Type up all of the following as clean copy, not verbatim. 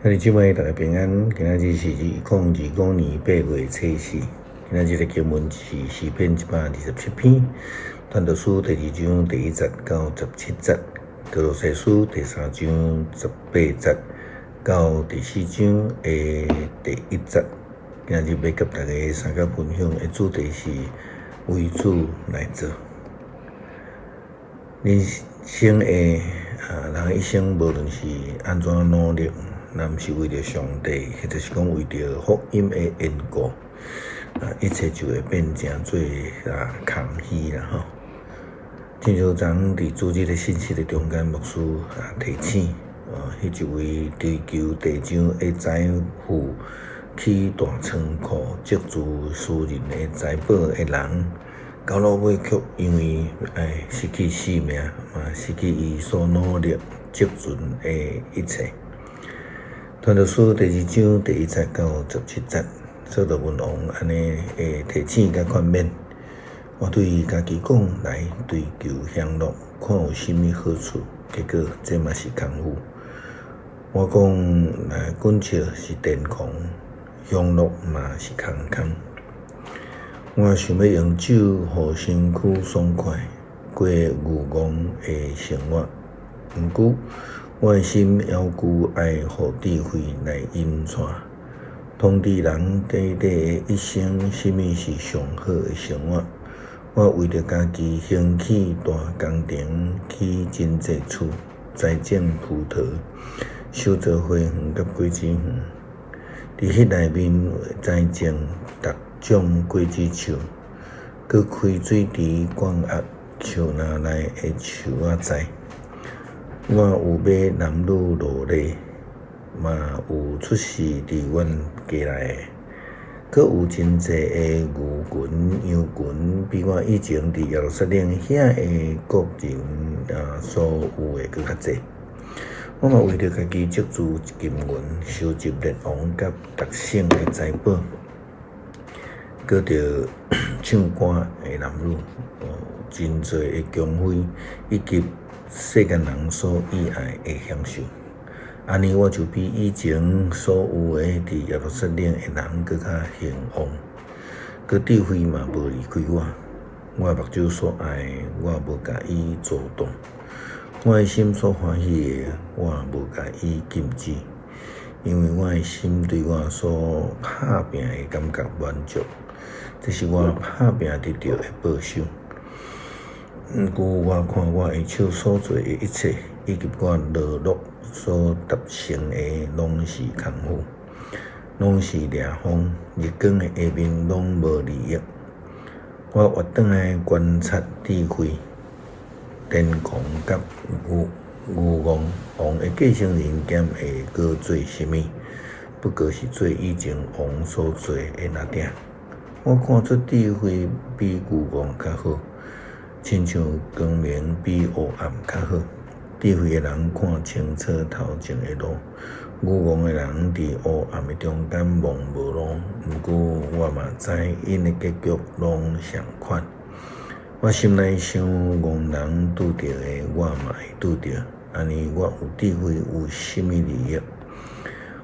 兄弟姊妹，大家平安。今仔日是2025年8月初四。今仔日的經文是詩篇127篇，傳道書第二章第一節到十七節，歌羅西書第三章十八節到第四章的第一節。今仔日欲佮大家相佮分享的主題是為主來做。人生的啊，人一生無論是按怎努力，若毋是為著上帝，或者是講為著福音的緣故，啊，一切就會變成做啊空虛啦吼。親像昨昏佇主日的信息的中間，牧師啊提醒，啊，彼一位追求地上的財富，去大倉庫積聚私人的財寶的人，到落尾卻因為哎失去性命，嘛失去伊所努力積存的一切。傳道書第二章第一節到十七節，所羅門王按呢會提醒佮勸勉，我對家己講，來追求享樂，看有啥物好處，結果這嘛是空虛。我講來滾笑是癲狂，享樂嘛是空空。我想欲用酒予身軀爽快，過愚戇的生活，毋過我的心猶舊愛予智慧來引帶。通知人短短的一生，啥物是上好的生活？我為著家己興起大工程，起真濟厝，栽種葡萄，修造花園佮果子園。佇彼內面栽種逐種果子樹，閣開水池灌壓樹林內的樹仔栽。我有買男女奴隸，嘛有出世佇阮家內的，閣有真濟的牛群、羊群，比我以前佇耶路撒冷遐的國人啊所有的閣較濟。我嘛為著家己積聚金銀，收集列王佮逐省的財寶，閣著唱歌的男女，真濟的宮妃，以及世間人所喜愛的享受，按呢我就比以前所有的佇耶路撒冷的人閣較興旺，閣智慧嘛無離開我，我目睭所愛的，我無共伊阻擋；我的心所歡喜的，我無共伊禁止，因為我的心對我所拍拚的感覺滿足，這是我拍拚得著的報酬。毋過我看我的手所做的一切，以及我勞碌所達成的，攏是空虛，攏是掠風，日光的下面攏無利益。我活轉來觀察智慧、癲狂佮愚戇，王的繼承人敢會閣做啥物？不過是做以前王所做的那點。我看出智慧比愚戇較好。親像光明比烏暗較好，智慧的人看清楚頭前的路，愚戇的人佇烏暗的中間摸無路。毋過我嘛知𪜶的結局攏相款。我心內想，戇人拄著的，我嘛會拄著。按呢，我有智慧有啥物利益？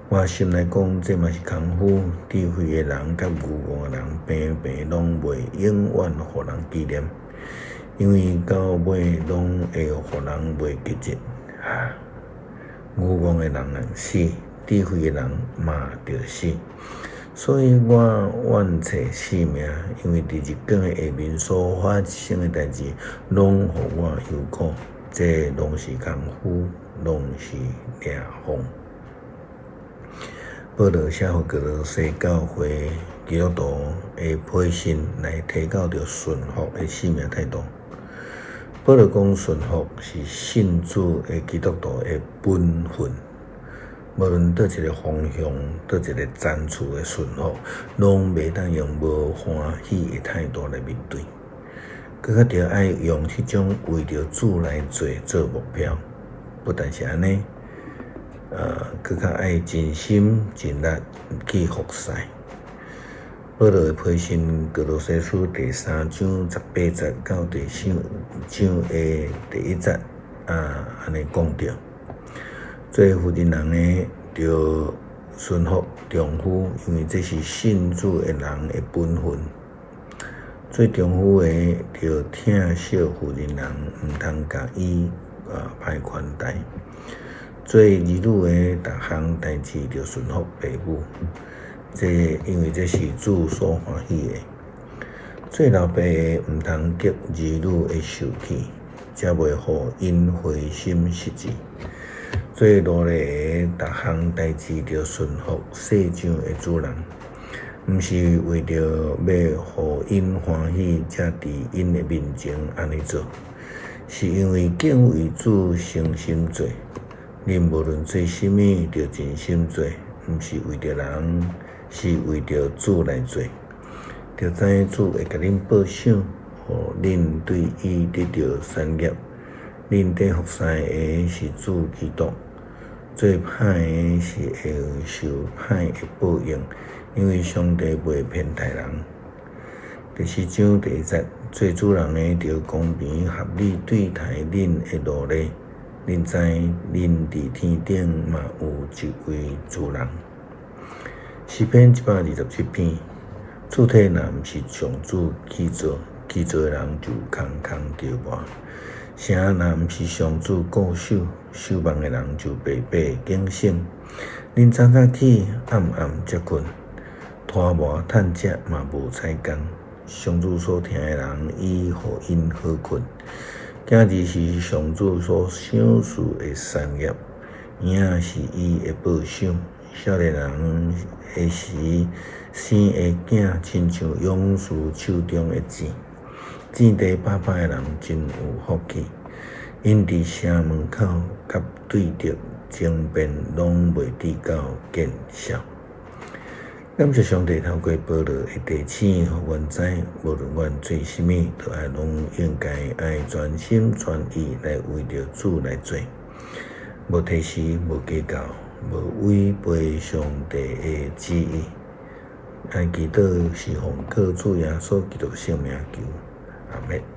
我心內講，這嘛是空虛。智慧的人佮愚戇的人，平平攏袂永遠予人紀念。因為到尾攏會予人袂記得。啊，愚戇的人死，智慧的人嘛著死。所以我怨找性命，因為佇日光的下面所發生的代誌，攏予我憂苦。這攏是空虛，攏是掠風。保羅寫予歌羅西教會基督徒的批信來提到著順服的生命態度。保羅講，順服是信主的基督徒的本分，無論佗一个方向、佗一个層次的順服，攏袂當用無歡喜的態度來面對，閣較著愛用彼種為著主來做做目標。不但是按呢，閣較愛盡心盡力去服侍。保羅的批信歌羅西書第三章十八節到第四章的第一節，啊，按呢講著，做婦人的，著順服丈夫，因為這是信主的人的本分。做丈夫的著疼惜婦人人，毋通共伊歹款待。做兒女的，逐項代誌著順服爸母，這因為這是主所歡喜的。做老爸的毋通激兒女的受氣，才袂予𪜶灰心失志。做奴隸的，逐項代誌著順服世上的主人，毋是為著欲予𪜶歡喜，才佇𪜶的面前按呢做，是因為敬畏主，誠心做。恁無論做啥物，著盡心做，毋是為著人，是為著主來做。著知主會共恁報賞，予恁對伊得著產業。恁佇服侍的是主基督，做歹的是會受歹的報應，因為上帝袂偏待人。第四章第一節，做主人的著公平合理對待恁的奴隸。恁知恁佇天頂嘛有一位主人。詩篇127篇，厝體若毋是上主起造，起造的人就空空著磨；城若毋是上主固守，守望的人就白白警醒。恁早早起，暗暗才睏，拖磨趁食嘛無彩工。上主所疼的人，伊予𪜶好睏。囝兒是上主所賞賜的產業，嬰仔是伊的報賞。少年人的時生的囝，親像勇士手中的箭。箭地飽飽的人真有福氣，𪜶佇城門口佮對敵爭辯，攏袂致到見笑。感謝上帝透過保羅的提醒，予阮知，無論阮做啥物，都愛攏應該愛全心全意來為著主來做，無提時，無計較，無違背上帝的旨意。按祈禱是奉靠主耶穌基督聖名求，阿們。